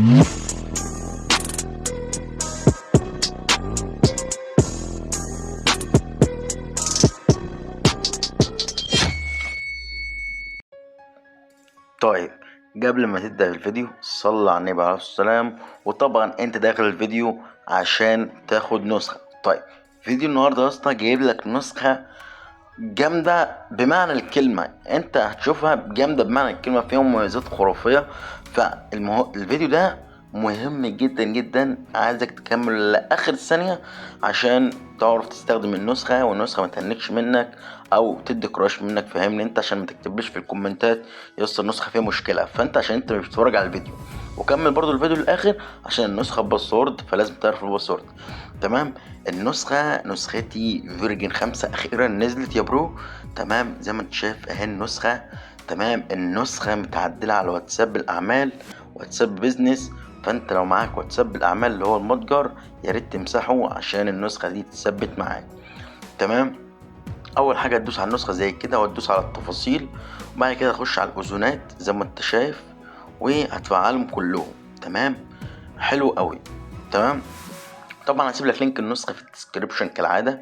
طيب قبل ما تبدأ الفيديو صلى على النبي عليه الصلاة والسلام. وطبعا انت داخل الفيديو عشان تاخد نسخة. طيب فيديو النهارده يا اسطى جايب لك نسخة جامدة بمعنى الكلمة، انت هتشوفها جامدة بمعنى الكلمة، فيها مميزات خرافية. فالفيديو ده مهم جدا جدا، عايزك تكمل لاخر ثانية عشان تعرف تستخدم النسخة، والنسخة ما تهنكش منك او تدي crash منك، فاهمني انت؟ عشان ما تكتبليش في الكومنتات يا اسطى النسخة فيها مشكلة. فانت عشان انت مش بتتفرج على الفيديو، وكمل برضو الفيديو للاخر عشان النسخة password، فلازم تعرف ال password. تمام. النسخة نسختي version 5 اخيرا نزلت يا bro. تمام، زي ما انت شايف اهي النسخة. تمام، النسخة متعدلة على واتساب الاعمال، واتساب business. فانت لو معاك واتساب الاعمال اللي هو المتجر يا ريت تمسحه عشان النسخة دي تثبت معاك. تمام، اول حاجة تدوس على النسخة زي كده وتدوس على التفاصيل، وبعد كده تخش على الاذونات زي ما انت شايف وهتفعلهم كلهم. تمام، حلو قوي. تمام، طبعا هسيب لك link النسخة في ال description كالعادة.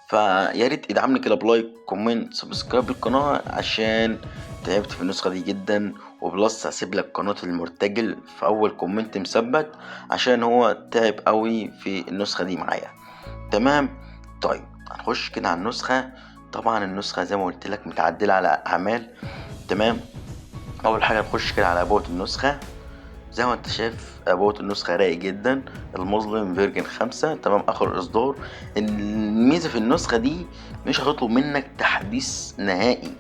فيا ريت ادعمني كده ب like comment subscribe للقناة عشان تعبت في النسخة دي جدا. و plus هسيب لك قناة المرتجل في اول comment مثبت عشان هو تعب قوي في النسخة دي معايا. تمام، طيب هنخش كده على النسخة. طبعا النسخة زي ما قلت لك متعدلة على اعمال. تمام، اول حاجة نخش كده على about النسخة. زي ما انت شايف about النسخة رايق جدا، المظلم version 5. تمام، اخر اصدار. الميزة في النسخة دي مش هتطلب منك تحديث نهائي،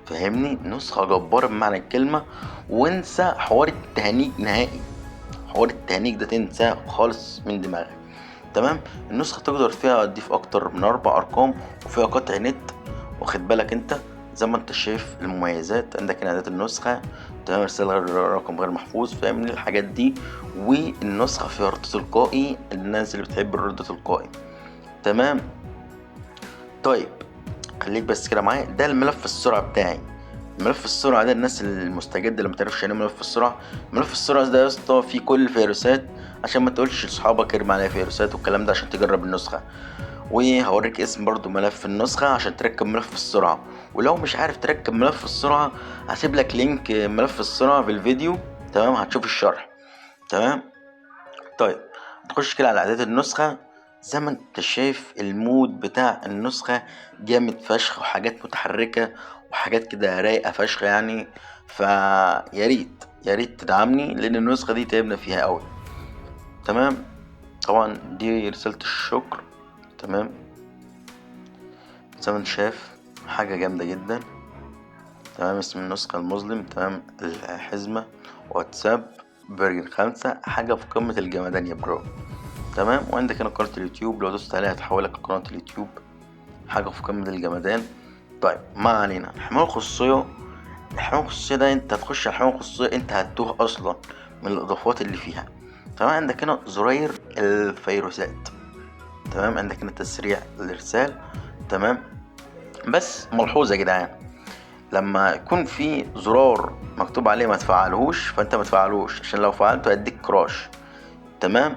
فاهمني؟ نسخة جبارة بمعنى الكلمة، وانسى حوار التهنيج نهائي، حوار التهنيج ده تنساه خالص من دماغك. تمام، النسخة تقدر فيها تضيف اكتر من 4 ارقام، وفيها قطع نت، واخد بالك انت؟ زي ما انت شايف المميزات عندك هنا اعدادات النسخة. تمام، ارسال غير رقم غير محفوظ، فاهمني الحاجات دي. والنسخة فيها رد تلقائي، الناس اللي بتحب الرد التلقائي. تمام، طيب خليك بس كده معايا. ده الملف السرعة بتاعي. ملف السرعة ده الناس المستجدة اللي ما تعرفش يعني ملف السرعة، ملف السرعة ده يا اسطى فيه كل الفيروسات، عشان ما تقولش لاصحابك ارمي عليها فيروسات والكلام ده عشان تجرب النسخة. وهوريك اسم برضو ملف النسخة عشان تركب ملف السرعة. ولو مش عارف تركب ملف السرعة هسيب لك link ملف السرعة في الفيديو. تمام، هتشوف الشرح. تمام، طيب نخش كده على اعدادات النسخة. زي ما انت شايف ال mode بتاع النسخة جامد فشخ، وحاجات متحركة وحاجات كده رايقة فشخ يعني. فيا ريت يا ريت تدعمني لان النسخة دي تعبنا فيها قوي. تمام، طبعا دي رسالة الشكر. تمام، زي ما انت شايف حاجة جامدة جدا. تمام، اسم النسخة المظلم. تمام، الحزمة واتساب version 5، حاجة في قمة الجمدان يا bro. تمام، وعندك هنا قناة اليوتيوب، لو دوست عليها هتحولك لقناة اليوتيوب، حاجة في قمة الجمدان. طيب ما علينا. حماية الخصوصية، الحماية الخصوصية ده انت هتخش على الحماية الخصوصية انت هتتوه اصلا من الاضافات اللي فيها. تمام، عندك هنا زراير الفيروسات. تمام، عندك هنا تسريع الارسال. تمام، بس ملحوظة يا جدعان، لما يكون في زرار مكتوب عليه ما تفعلهوش فانت ما تفعلوش، عشان لو فعلته هيديك crash. تمام،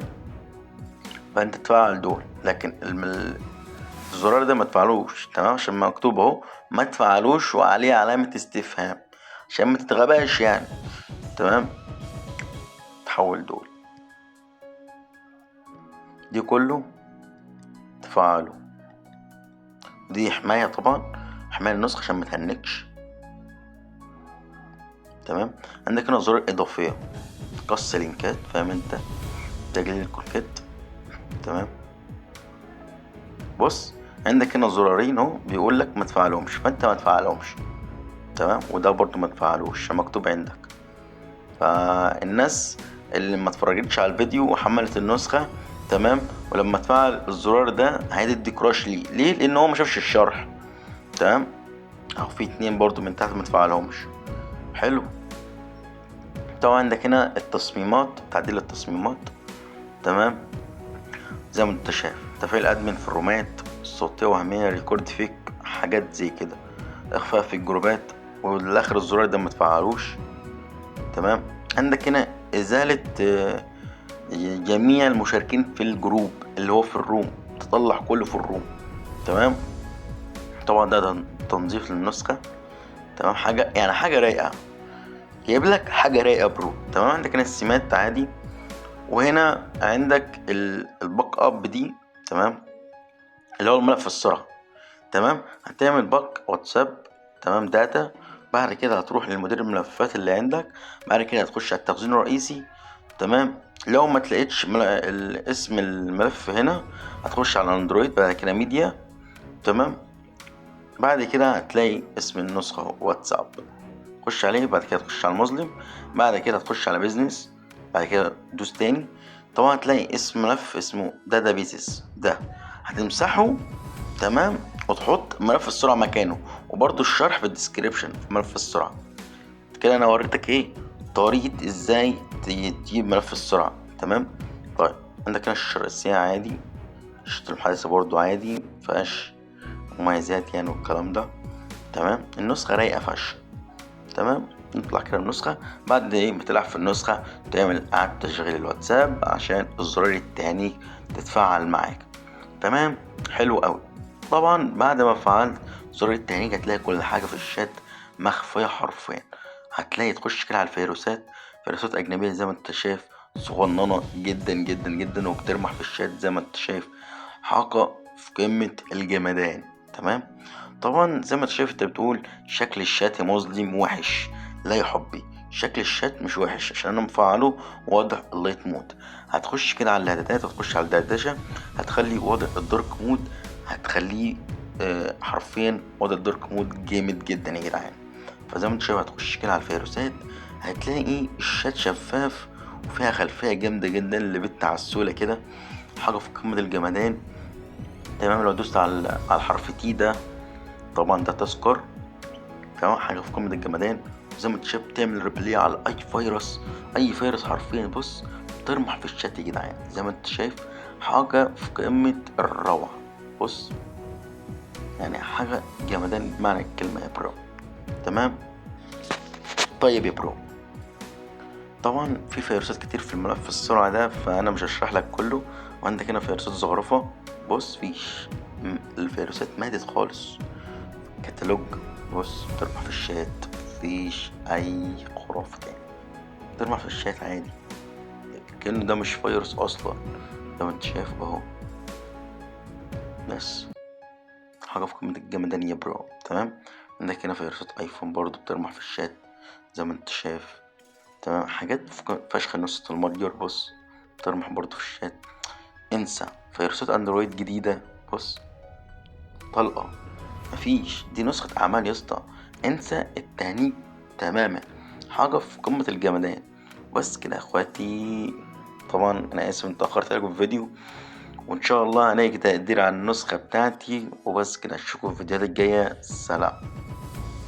فانت تفعل دول، لكن الزرار ده ما تفعلوش. تمام، عشان مكتوب اهو ما تفعلوش وعليه علامة استفهام عشان ما تتغباش يعني. تمام، تحول دول دي كله تفعله. دي حماية طبعا، حماية النسخة عشان ما تهنكش. تمام، عندك هنا زرار إضافية، قص لينكات، فاهم انت، تجليل الكروكيت. تمام، بص عندك هنا زرارين اهو بيقول لك ما تفعلهمش، فانت ما تفعلهمش. تمام، وده برضو ما تفعلوش مكتوب عندك. فالناس اللي ما اتفرجتش على الفيديو وحملت النسخة، تمام، ولما تفعل الزرار ده هيدي كراش. ليه؟ ليه؟ لان هو ما شافش الشرح. تمام، اهو في 2 برضو من تحت ما تفعلهمش. حلو. طبعا عندك هنا التصميمات، تعديل التصميمات. تمام، زي ما انت شايف تفعيل admin في الرومات، الصوتية وهمية، record fake، حاجات زي كده، اخفاء في الجروبات، والاخر الزرار ده ما تفعلوش. تمام. عندك هنا ازالة جميع المشاركين في ال group اللي هو في ال room، تطلع كله في ال room. تمام، طبعا ده تنظيف للنسخة. تمام، حاجة يعني حاجة رايقة، جايب لك حاجة رايقة bro. تمام، عندك هنا السمات عادي، وهنا عندك ال backup دي. تمام، اللي هو الملف السرعة. تمام، هتعمل back واتساب. تمام، data. بعد كده هتروح للمدير الملفات اللي عندك، بعد كده هتخش على التخزين الرئيسي. تمام، لو ما تلاقيتش اسم الملف هنا هتخش على اندرويد، بعد كده ميديا. تمام، بعد كده هتلاقي اسم النسخة واتساب، خش عليه. بعد كده تخش على المظلم، بعد كده تخش على business، بعد كده دوس تاني. طبعا هتلاقي اسم ملف اسمه databases، ده هتمسحه. تمام، وتحط ملف السرعة مكانه، وبرده الشرح في ال description في ملف السرعة. كده انا وريتك ايه طريقة ازاي تجيب ملف السرعة. تمام، طيب عندك هنا الشاشة الرئيسية عادي، شاشة المحادثة برضو عادي، مفيهاش مميزات يعني والكلام ده. تمام، النسخة رايقة فشخ. تمام، نطلع كده النسخة. بعد ايه بتلعب في النسخة تعمل اعادة تشغيل الواتساب عشان الزرار التاني تتفعل معاك. تمام، حلو قوي. طبعا بعد ما فعلت زرار التهنيج هتلاقي كل حاجة في الشات مخفية حرفيا. هتلاقي تخش كده على الفيروسات، فيروسات أجنبية زي ما انت شايف، صغننة جدا جدا جدا، وبترمح في الشات زي ما انت شايف، حاجة في قمة الجمدان. تمام، طبعا زي ما انت شايف انت بتقول شكل الشات مظلم وحش. لا يا حبي، شكل الشات مش وحش عشان انا مفعله وضع ال light mode. هتخش كده على الاعدادات، هتخش على الدردشة، هتخلي وضع ال dark mode، هتخليه حرفيا وضع ال dark mode جامد جدا يا جدعان. فزي ما انت شايف هتخش كده على الفيروسات، هتلاقي الشات شفاف وفيها خلفية جامدة جدا لبت عسولة كده، حاجة في قمة الجمدان. تمام، لو دوست على الحرف T ده، طبعا ده تذكر. تمام، حاجة في قمة الجمدان. زي ما انت شايف بتعمل reply على اي فيروس، اي فيروس حرفيا. بص بترمح في الشات يا جدعان، زي ما انت شايف حاجة في قمة الروعة. بص يعني حاجة جمدان بمعنى الكلمة يا bro. تمام، طيب يا bro، طبعا في فيروسات كتير في الملف السرعة ده، فانا مش هشرح لك كله. وعندك هنا فيروسات زخرفة، بص فيش الفيروسات ماتت خالص. كتالوج، بص بترمح في الشات، مفيش اي خرافة تاني، بترمح في الشات عادي كأنه ده مش فيروس اصلا، زي ما انت شايف اهو. بس حاجة في قمة الجمدان يا bro. تمام، عندك هنا فيروسات ايفون برضو بترمح في الشات زي ما انت شايف. تمام، حاجات فشخ نسخة المتجر، بص بترمح برضو في الشات. انسى فيروسات اندرويد جديدة، بص طلقة مفيش، دي نسخة اعمال يا اسطى، انسى التهنيج تماما، حاجة في قمة الجمدان. بس كده يا اخواتي، طبعا انا اسف ان اتأخرت عليكم في الفيديو، وان شاء الله هنلاقي تقدير على النسخة بتاعتي. وبس كده، اشوفكم في الفيديوهات الجاية. سلام.